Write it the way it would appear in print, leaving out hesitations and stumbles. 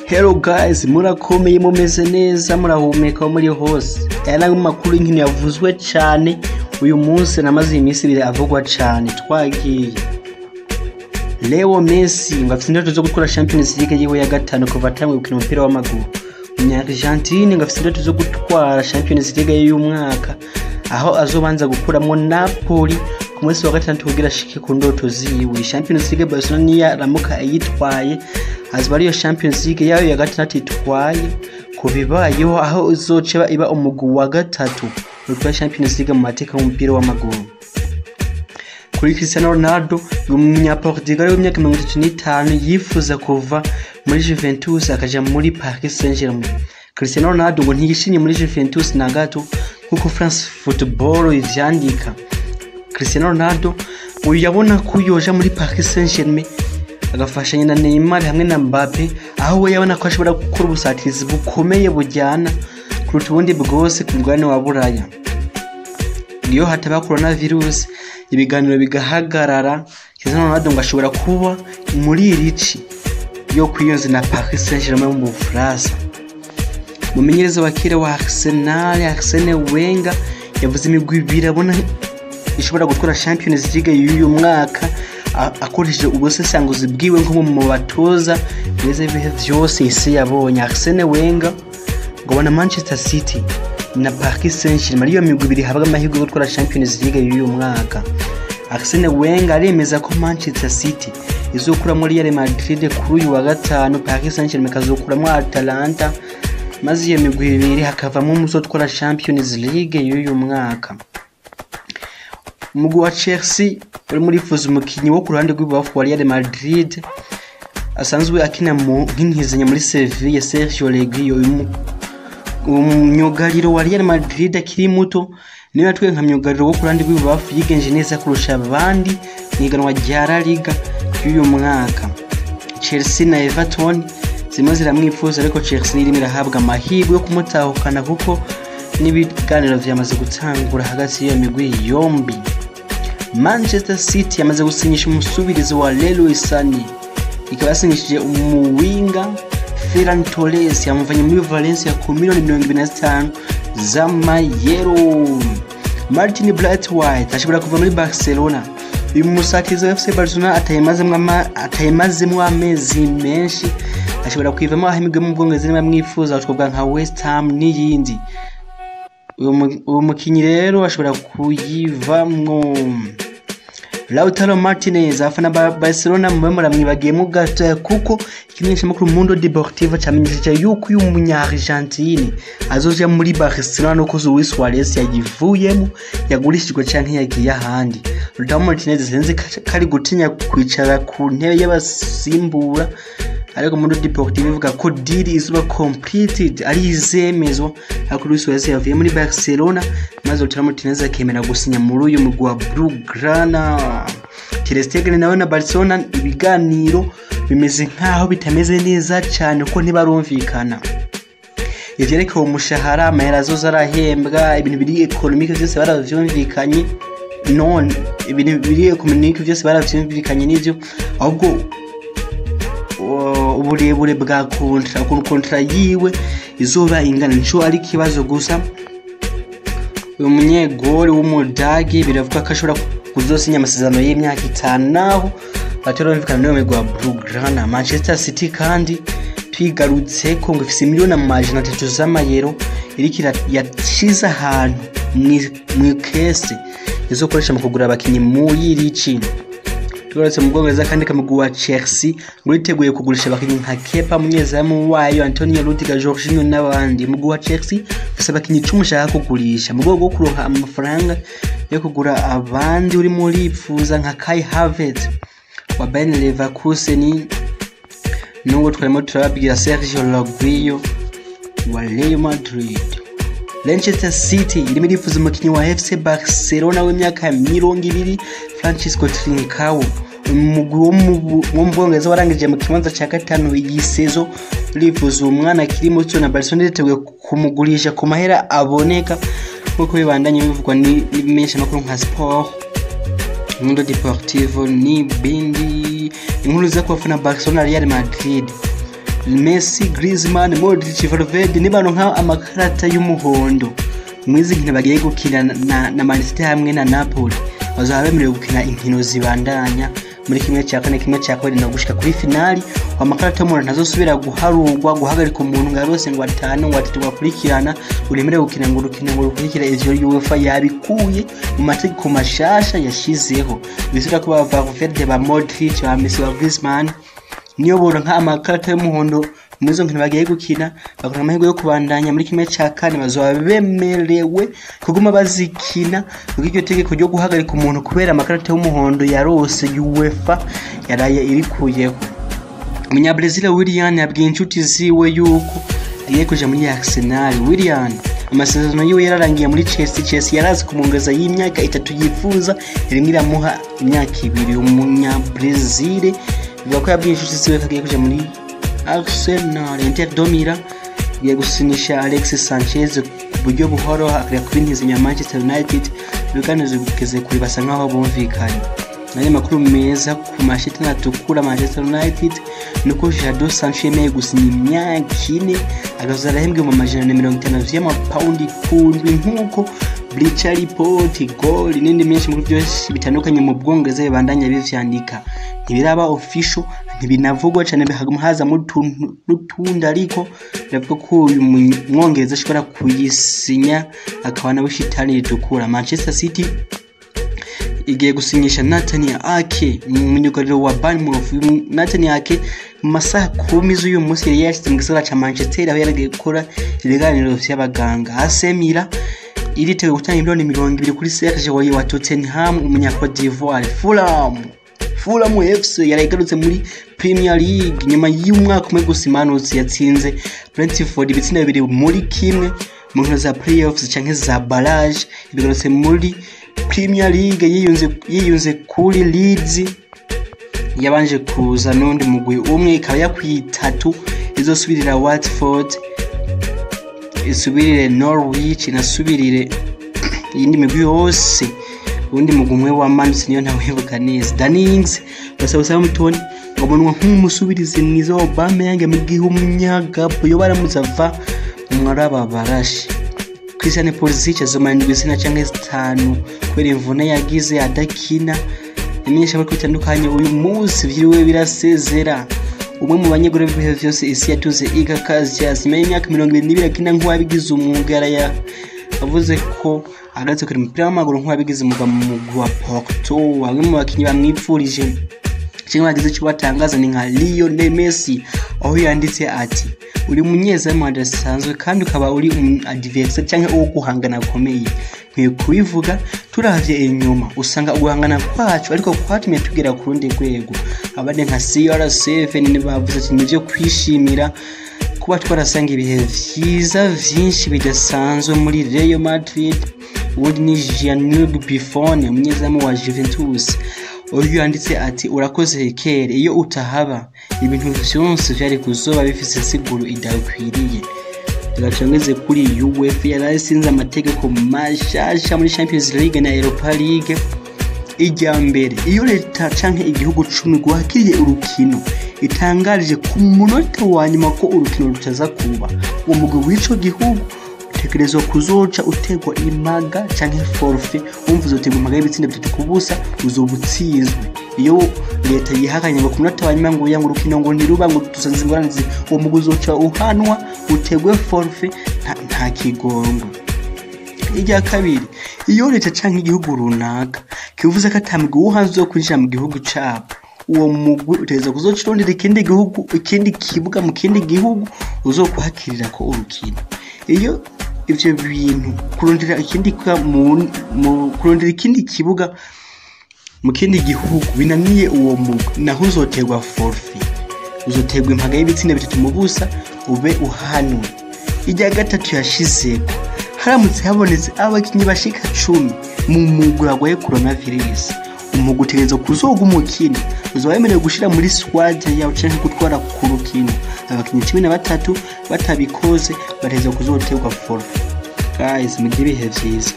Hello guys, murakomeye, mumeze neza, murahumeka aho muri hose. Aya ni makuru y'inkino yavuzwe cyane uyu munsi, namaze iminsi 2 avugwa cyane. Twagiye Leo Messi ngo afite indoto zo gutwara Champions League yiwe ya 5 kuva atanguye gukina umupira w'amaguru. Umunya-Argentine ngo afite indoto zo gutwara Champions League y'uyu mwaka, aho azobanza gukuramo Napoli ku munsi wa gatandatu kugira ashike ku ndoto ziwe. Champions League Barcelona niyaramuka ayitwaye, azoba ariyo Champions League yayo ya 6 itwaye ku bibayeho, aho izoca iba umugwi wa 3 utwaye Champions League mu mateka y'umupira w'amaguru. Kuri Cristiano Ronaldo, umunyaportugal w'imyaka 35 yifuza kuva muri Juventus akaja muri Paris Saint-Germain. Cristiano Ronaldo ngo ntiyishimye muri Juventus na gato, nkuko France Football ivyandika. Cristiano Ronaldo uyu yabona ko yoja muri Paris Saint-Germain agafashanya na Neymar hamwe na Mbappe, aho we yabona ko ashobora gukora ubusatirizi bukomeye bujyana kuruta ubundi bwose ku mugabane wa Buraya. Iyo hataba coronavirus ibiganiro bigahagarara, Cristiano Ronaldo ngo ashobora kuba muri irici yo kwiyunza na Paris Saint-Germain mu Bufaransa. Umumenyereza wa kera wa Arsenal, Arsene Wenger, yavuze imigwi ibiri abona ishobora gutwara Champions League y'uyu mwaka, akoresheje ubusesanguzi bwiwe nko mu batoza beza ibihe vyose isi yabonye. Arsene Wenger ngo abona Manchester City na Paris Saint-Germain ariyo migwi ibiri ihabwa amahirwe yo gutwara Champions League y'uyu mwaka. Arsene Wenger aremeza ko Manchester City izokuramwo Real Madrid kuri uyu wa gatanu, Paris Saint-Germain ikazokuramwo Atalanta, maze iyo migwi ibiri hakavamwo umuzotwara Champions League y'uyu mwaka. Umugwi wa Chelsea urimo urifuza umukinyi wo ku ruhande rw'ibubafu wa Real Madrid asanzwe akina mu nk'intizanyo muri Sevilla, Sergio Reguilon. Umwugariro wa Real Madrid akiri muto niwe yatwaye nka myugariro wo ku ruhande rw'ibubafu yigenje neza kurusha abandi mu ihiganwa rya La Liga y'uyu mwaka. Chelsea na Everton zimwe ziramwifuza, ariko Chelsea irimo irahabwa amahirwe yo kumutahukana kuko n'ibiganiro vyamaze gutangura hagati y'iyo migwi yombi. Manchester City yamaze gusinyisha umusubirizi wa Leroy Sané, ikaba yasinyishije umuwinga Ferran Torres, yamuvanye muri Valencia ku miliyoni 25 z'amayero. Martin Braithwaite ashobora kuva muri Barcelona. Uyu musatirizi wa FC Barcelona atayimazemwo amezi menshi, ashobora kwivamo aho imigwi yo mu Bwongereza irimo amwifuza, twavuga nka West Ham n'iyindi. Uyu mukinyi rero ashobora kuyivamwo. Lautaro Martinez, abafana ba Barcelona mube muramwibagiyemo gatoya, kuko ikimenyeshamakuru Mundo Deportivo camenyesheje yuko uyu munya-Argentine azoja muri Barcelona nuko Luis Suarez yagivuyemo, yagurishijwe canke yagiye ahandi. Lautaro Martinez sinzi kari gutinya kwicara ku ntebe y'abasimbura, ariko Mundo Deportivo ivuga ko deal izoba completed, ari izemezwa, ariko Luis Suarez yavuye muri Barcelona, maze Lautaro Martinez akemera gusinya muri uyu mugwi wa Blaugrana. Ter Stegen nawe na Barcelona ibiganiro bimeze nkaho bitameze neza cyane, kuko ntibarumvikana ivyerekeye umushahara, amahera azoza arahembwa, ibintu biri économique vyose baravyumvikanye. None ibintu biri économique vyose baravyumvikanye nivyo, ahubwo uburebure bwa contrat, ukuntu contrat yiwe izoba ingana, nico ari ikibazo gusa. Uyu munyegori w'Umudagi biravuga ko ashobora kuzosinya amasezerano y'imyaka 5, naho batarumvikana n'uwo mugwi wa Blaugrana. Manchester City kandi twigarutse ko ngo ifise miliyoni 300 z'amayero iriko yashize ahantu mw'ikese izokoresha mu kugura abakinyi muri iri. Tugarutse mu Bwongereza kandi, kamugwi wa Chelsea ngo uriteguye kugurisha abakinyi nka Kepa, umunyezamu wayo Antonio Rudiger, Jorginho n'abandi. Umugwi wa Chelsea ufise abakinyi 10 ushaka kugurisha mu rwego rwo kuronka amafaranga yo kugura abandi, urimo uripfuza nka Kai Havertz wa Bayer Leverkusen, n'uwo twarimo turababwira Sergio Reguilon wa Real Madrid. Leicester City irimo irifuza umukinyi wa FC Barcelona w'imyaka 20, Francisco Trincao. Umugwi wo mu Bwongereza warangije mu kibanza ca 5 iyi saison urifuza uwo mwana akiri muto, na Barcelona iriteguye kumugurisha ku mahera aboneka, nkuko bibandanye bivugwa n'ibimenyeshamakuru nka Sport, Mundo Deportivo n'ibindi. Inkuru zo ku bafana Barcelona, Real Madrid. Messi, Griezmann, Modric, Valverde nibaronka amakarata y'umuhondo mwizi nkino bagiye gukina na Man City hamwe na Napoli, bazaba bemerewe gukina inkino zibandanya muri kimwe cya kane, kimwe cya kabiri no gushika kuri finali. Amakarata y'umuhondo ntazosubira guharurwa, guhagarika umuntu ngo arose ngo atanu ngo atatu bakurikirana, uremerewe gukina ngo urukino ngo rukurikira. Ivyo UEFA yabikuye mu mategeko mashasha yashizeho, bisubira ko ba Valverde, ba Modric, ba Messi, ba Griezmann niyo boronka amakarata y'umuhondo muri izo nkino bagiye gukina, bakora amahirwe yo kubandanya muri kimwe cya kane, bazoba bemerewe kuguma bazikina, kuko iryo tegeko ryo guhagarika umuntu kubera amakarata y'umuhondo yarose UEFA yaraye irikuyeho. Umunyabrazil Willian yabwiye inshuti ziwe yuko agiye kuja muri Arsenal. Willian amasezerano yiwe yararangiye muri Chelsea. Chelsea yarazi kumwongeza y'imyaka 3 yifuza, irimwe iramuha imyaka 2. Umunyabrazil bivuga ko yabwiye inshuti ziwe ko agiye kuja muri Arsenal. Inter de Milan igiye gusinyisha Alexis Sanchez ku buryo buhoro, akajya kubintizanya Manchester United. Ibiganiro bigeze kure, basa nkaho bumvikanye. N'ayo makuru meza ku mashetani atukura Manchester United nuko Jadon Sancho yemeye gusinya imyaka 4, akazoza arahembwa mu 150 vy'amapawundi ku ndwi, nk'uko Bleacher Report, Goal n'indi myinshi muri byose bitandukanye mu Bwongereza bibandanya bivyandika. Ntibiraba official, ntibinavugwa cyane, bihaguma hazamo n'utundi, ariko biravuga ko uyu mwongereza ashobora kuyisinya akaba nawe shitani ritukura. Manchester City igiye gusinyisha Nathan Ake, umunyugariro wa Bournemouth. Nathan Ake mu masaha 10 z'uyu munsi yari yashitse mu gisagara ca Manchester, aho yaragiye gukora ibiganiro vy'abaganga. AC Milan iriteguye gutanga miliyoni 20 kuri Serge Aurier wa Tottenham, umunya Cote d'Ivoire. Fulham FC yarayigarutse muri Premier League nyuma y'umwaka umwe gusa imanutse, yatsinze Brentford ibitsinda 2-1 mu nkino za playoffs canke za barrage. Ibigarutse muri Premier League yiyunze kuri Leeds yabanje kuza n'undi mugwi umwe, ikaba yakwiye 3 izosubirira Watford, isubirire Norwich, inasubirire iyindi migwi yose. Uwundi mugwi umwe wamanutse niyo ntawibuka neza. Danny Ings basaba Southampton abonwa nk'umusubirizi mwiza wa Aubameyang mu gihe umunyagabo yoba aramutse ava mwaraba barashi. Christian Pulisic azomara indwi zina canke 5 kubera imvune yagize adakina. Imenyesha ko bitandukanye uyu munsi vyiriwe birasezera umwe mu banyegure b'ibihe vyose isi yatuze, Iker Casillas, nyuma y'imyaka 22 akina nk'uwabigize umwuga. Yavuze ko ahagaze kure umupira w'amaguru nk'uwabigize umwuga mu mugwi wa Porto. Bamwe mu bakinyi bamwipfurije cyangwa bagize icyo batangaza ni nka Lionel Messi, aho yanditse ati: "Uri umunyezamu adasanzwe kandi ukaba uri umu adversaire cyangwa uwo guhangana akomeye. Nkwiye kubivuga, turavye inyuma usanga uguhangana kwacu ariko kwatumye tugera ku rundi rwego." Abandi nka CR7 bavuze ati: "Nivyo kwishimira kuba twarasanga ibihe vyiza vyinshi bidasanzwe muri Real Madrid." Uwundi ni Gianluigi Buffon, umunyezamu wa Juventus, uyu yanditse ati: "Urakoze Iker, iyo utahaba ibintu vyose vyari kuzoba bifise insiguro idakwiriye." Tugacongeze kuri UEFA yarasinze amategeko mashasha muri Champions League na Europa League. Ijya mbere, iyo leta canke igihugu 10 gwakiriye urukino itangarije ku munota wa nyuma ko urukino rutaza kuba, uwo mugwi w'ico gihugu utegerezwa kuzoca utegwa impaga canke forfait. Wumva uzotegwa impaga y'ibitsinda 3-0, uzoba utsinzwe. Iyo leta yihakanye ngo ku munota wa nyuma ngo ngo urukino ngo ntiruba, ngo dusanze ingorane, uwo mugwi uzoca uhanwa utegwe forfait, nta kigongo. Irya kabiri, iyo leta canke igihugu runaka kivuze ko ata mugwi wo hanze uzokwinjira mu gihugu cabo, uwo mugwi utegerezwa kuzoca urondera ikindi gihugu, ikindi kibuga mu kindi gihugu uzokwakirira ko urukino. Iyo ivyo bintu kurondera ikindi kurondera ikindi kibuga mu kindi gihugu binaniye uwo mugwi, naho uzoterwa forfait, uzoterwa impaga y'ibitsina 3-0, ube uhanwe. Irya gatatu yashizeko, haramutse habonetse abakinyi bashika 10 mu mugwi bagwaye coronavirus, umugwi utegerezwa kuzoga umukino, uzoba wemerewe gushira muri squad yawe canke gutwara ku rukino abakinyi 13. Batabikoze bategerezwa kuzoterwa forfait. Guys, mugire ibihe vyiza.